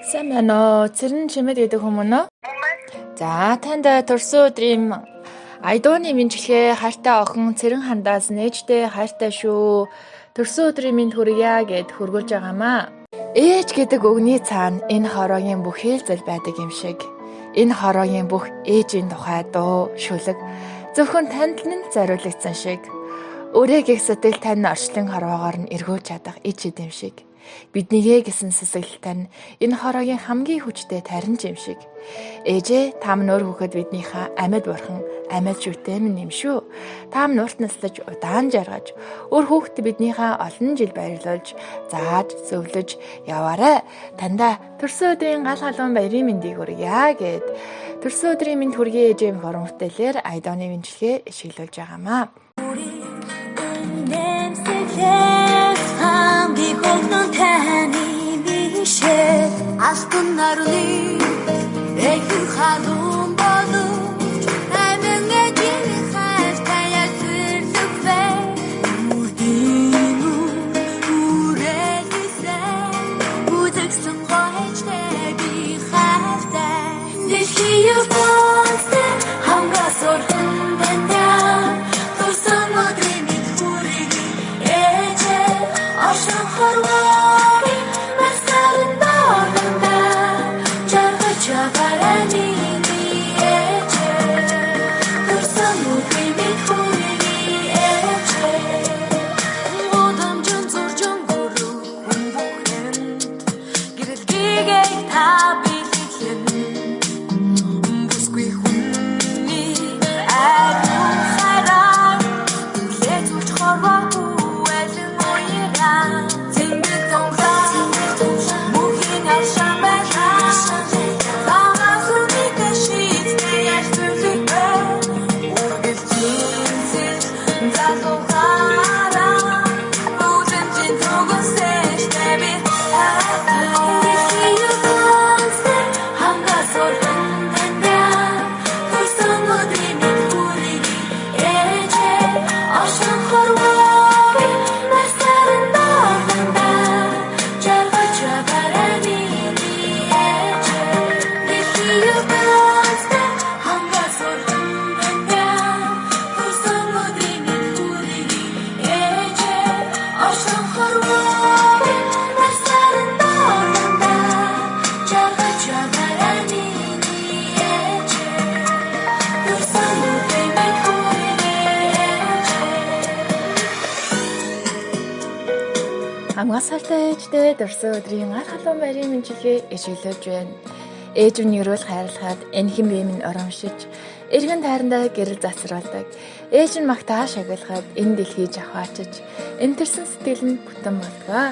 Сайн байна уу? Цэрэн чимэд гэдэг хүмүүн үү? За, танд төрсөн өдрийн Айдууны мэндчилгээ хайртай охин Цэрэн хандаас нээжтэй хайртай шүү. Төрсөн өдрийн мэнд хүргье гэд хөргүүлж байгаамаа. Ээж гэдэг үгний цаана энэ хороогийн бүхий л зүйл байдаг юм шиг. Энэ хороогийн бүх ээжийн тухай дуу, шүлэг зөвхөн танд л зориулагдсан шиг. Өрөө гих сэтгэл тань орчлон хорвоогоор нь эргүүлж чадах ич юм шиг. Биднийгээ гэсэн сэсэглэл тань энэ хороогийн хамгийн хүчтэй таримж юм шиг. Ээжээ, та минь өөр хүүхэд биднийхээ амьд бурхан, амьд шүтээ минь юм шүү. Та минь урт наслаж удаан жаргаж, өөр хүүхэд биднийхээ олон жил баярлуулж, зааж, зөвлөж яваарай. Таньда төрсөн өдрийн гал халуун баярын мэндийг хүргье гэд төрсөн өдрийн мэнд хүргэе ээжээ хорон бүтээлээр Айдооны мэндчилгээ ишгэлүүлж байгаамаа. Хамгийн хогнон таны бишээ алтан нарны эхэн халуун боловч амин ээжийн хайртай зэрлэг вэ үрдийн үрэлсэн үзэгсэн гоёчтэй би хайртай дэлхийн ертөнцийн хангас урхан дандаа төрсөн өдрийн мэнд хүргэе ээжээ оршин хорвоогийн насарын доргондоо жаргаж яваарай миний ээжээ төрсөн өдрийн мэнд хүргэе ээжээ гудамжин зуржин гөрөв хүн бүхэнд гэрэлтгийгээ та бэлэглэн бүсгүй хүний ариун хайраар хүлээ зүж хорвоо хүэлэн уяраа цэнгэл тунхаа мөнхийн алшаан байлаа цагаас үнэтэй шийдтэй яль зүйлгүй үргэлжлэн залуухаараа үлэмжийн түгэнсэжтэй би хайртай дэлхийн ертөнцийн хангас урхан дандаа төрсөн өдрийн мэнд хүргэе ээжээ оршин хорвоогийн насарын доргондоо жаргаж яваарай миний ээжээ дэлхийн ертөнцийн хангас урхан дандаа төрсөн өдрийн мэнд хүргэе ээжээ оршин хорвоогийн насарын доргондоо жаргаж яваарай миний ээжээ төрсөн өдрийн мэнд хүргэе ээжээ. Хамгаас хайртай ээжтэй төрсөн өдрийн гал халуун баярын мэндчилгээ ишгэлүүлж байна. Ээж минь өрөөл хайрлахад энхэн бие минь урамшиж, эргэн тайрандаа гэрэл засруулдаг. Ээж нь магтаа шагналахад энэ дэлхий жавхаачиж, энтэрсэн сэтгэл нь бүтэн болдгоо.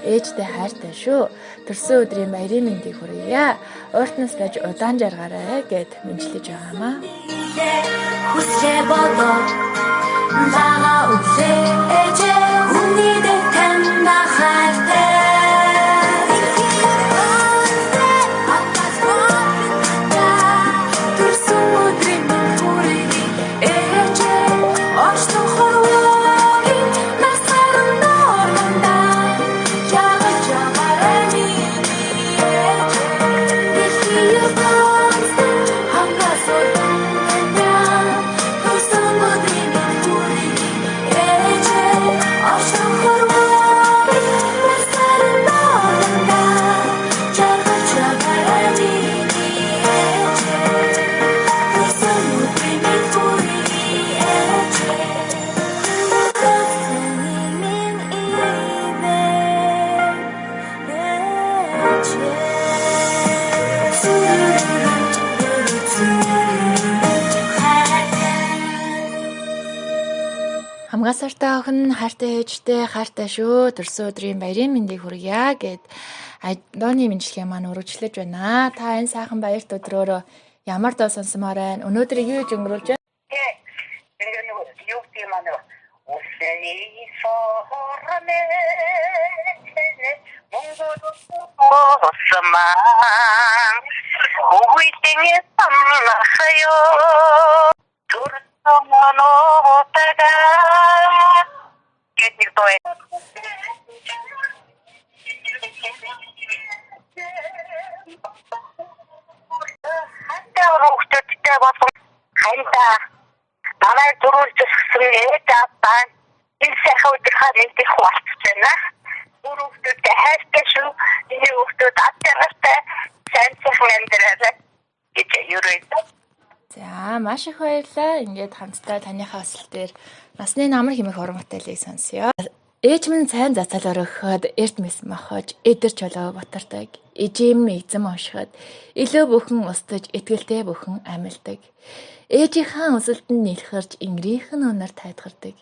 Ээжтэй хайртай шүү. Төрсөн өдрийн баярын мэндийг хүргье. Урт наслаж удаан жаргаарай гэд мэндчилж байгаамаа. Хүслээ бодоо лага өглөө ээжээ хүний дэв таньда хайртай төрсөн өдрийн мэнд хүргэе ээжээ орчлон хорвоогийн насарын доргондоо жаргаж яваарай миний ээжээ дэлхийн ертөнцийн хангас урхан дандаа төрсөн өдрийн мэнд хүргэе ээжээ оршин хорвоогийн насарын доргондоо жаргаж яваарай миний ээжээ төрсөн өдрийн мэнд хүргэе ээжээ минь ивэ ээжээ. Хамгаас хайртай охин хайртай ээжтэй хайртай шүү. Төрсөн өдрийн баярын мэндийг хүргье гэд Айдооны мэндчилгээ маань үргэлжлэж байна. Та энэ сайхан баярт өдрөөрөө ямар дуу сонсомоор байна? Өнөөдөр юу хийж өнгөрүүлж байна? Тэгээ нөгөө юу гэх юм аа нөгөө усны сохорнэ Монгол усмаа үгүйтэй самнахё төрсөн монотага гэдэг дуу. ээж ааваа энэ сайхан өдрийнхөө мэндийг хуваалцаж байна. Үр хүүхдүүдтэй хайртай шүү. Миний хүүхдүүд ад жаргалтай сайн сайхан амьдраарай гэж ерөөдөө. За, маш их баярлалаа. Ингээд хамтдаа таныхаа өсөл дээр насны намар хэмээх уран бүтээлийг сонсъё. Ээж минь сайн зацаал өргөхөд эрт мэс мохож, эдэр чулуу ботардаг. Ижим эзэм уншихад илүү бүхэн устж, итгэлтэй бүхэн амилдаг. Ээжийнхаа өсөлтөнд нийлхэрч, энгэрийнх нь үнэр тайтгардаг.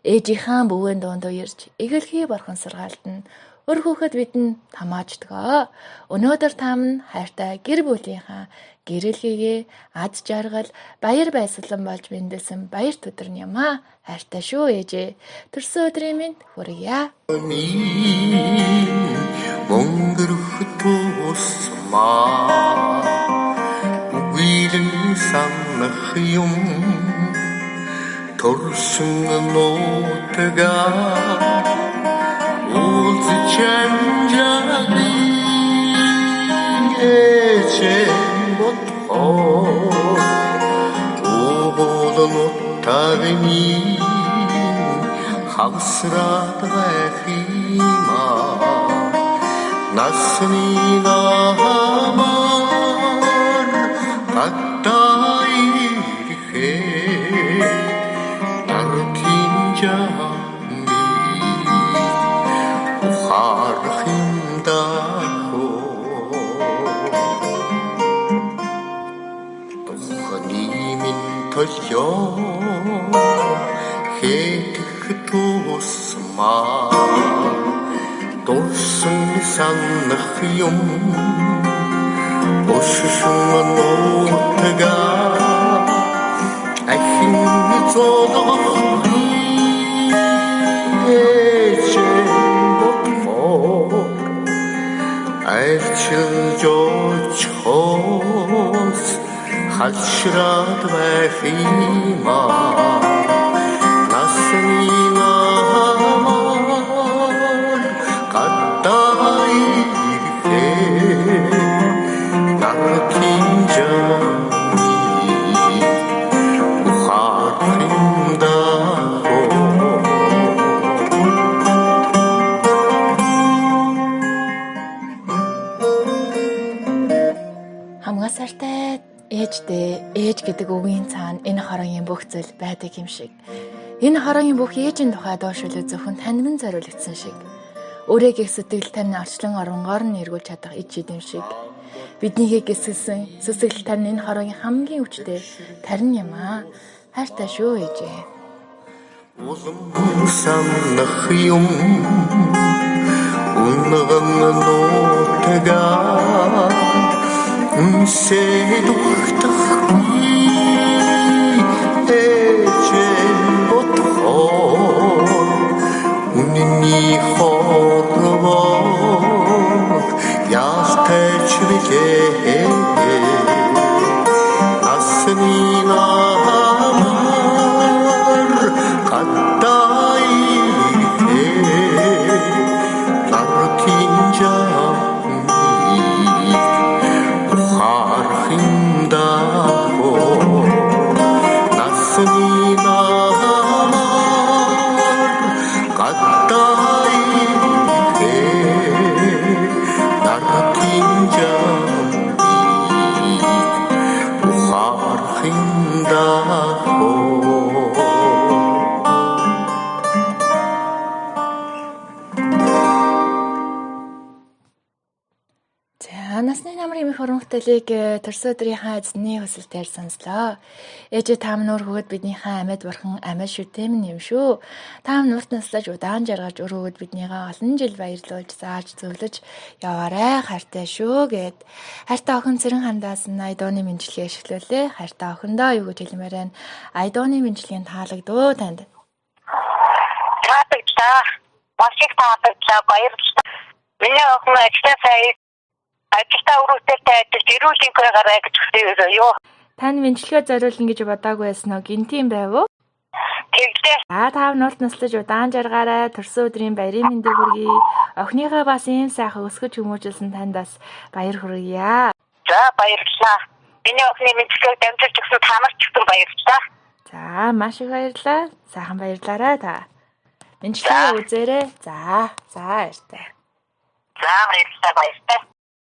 Ээжийнхаа бөвөн дунд уярч, эгэлхий борхон сургаалдна. Өр хүүхэд бидэнд тамааждаг. Өнөөдөр та минь хайртай гэр бүлийнхаа гэрэлгээгээ ад жаргал баяр баясгалан болж мэндэлсэн баяр өдөр нь юм аа. Хайртай шүү ээжээ. Төрсөн өдрийн мэнд хүргье. Мөнгөрөх тусмаа үгүйлэн санах юм төрсөн нутгаа уулзч амжаалын ээжээ бодхоор угуул нутаг минь хагасраад байх юм аа. Насны намар гадаа ирэхээр нартын жамыг ухаарах юм даа. Туханы минь төлөө хэтэх тусмаа дурсан санах юм өссөн нутгаа ахин золгох ээжээ бодхоор айлчилж очихоос халшраад байх юм аа. Насны намар гадаа ирэхээр нартын жамыг ухаарах юм даа. Хамгаасартай ээжтэй ээж гэдэг үгийн цаана энэ хороогийн бүх зүйл байдаг юм шиг. Энэ хороогийн бүх ээжийн тухай дуу шүлэг зөвхөн танд минь зориулагдсан шиг. Өөрийгөө сэтгэл тань орчлон оронгоор нь эргүүлж чадах ич идэм шиг. Биднийхээ гисгэлсэн сүсгэл тань энэ хороогийн хамгийн өвчтэй тарин юм аа. Хайртай шүү ээжээ. Улам санах юм унган нутгаа үнсээд угтахгүй ээжээ бодхоор үнэний хорвоо ялтайч билээ. Насны намар гадаа ирэхээр нартын жамыг ухаарах юм даа. Насны намар гадаа ирэхээр нартын жамыг ухаарах юм даа. За, насны намар хэмээх уран бүтээлийг төрсөн өдрийнхаа эзний хүсэлтээр сонслоо. Ээжээ та минь үр хөвгөд биднийхээ амьд бурхан амьд шүтээ минь юм шүү. Та минь урт наслаж удаан жаргаж үр хөвгөд биднийгээ олон жил баярлуулж зааж зөвлөж яваарай. Хайртай шүү гэд. Хайртай охин Цэрэн хандаас нь Айдууны мэндчилгээ эрхлүүлээ. Хайртай охиндоо юу гэж хэлмээр байна? Айдууны мэндчилгээнд таалагдв танд? Таалагдлаа. Маш их таалагдлаа. Баярлалаа. Миний охин ажлаа сайн ажилдаа үр бүтээлтэй ажиллаж эрүүл энхээ гараа гэж хүсэв юу. Танд мэндчилгээ зориулна гэж бодоогүй байсан уу? Гинтийн байв уу? Тэглээ. За, та урт наслаж удаан жаргаарай. Төрсөн өдрийн баярын мэндийг хүргэе. Охиныхоо бас ийм сайхан өсгөж хүмүүжүүлсэн танд бас баяр хүргье. За, баярлалаа. Миний охины мэндчилгээг дамжуулж өгсөн та нарт ч гэсэн баярлалаа. За, маш их баярлалаа. Сайхан баярлаарай та. Мэндчилгээ үзээрэй. За, за баяртай. За, баярлалаа, баяртай.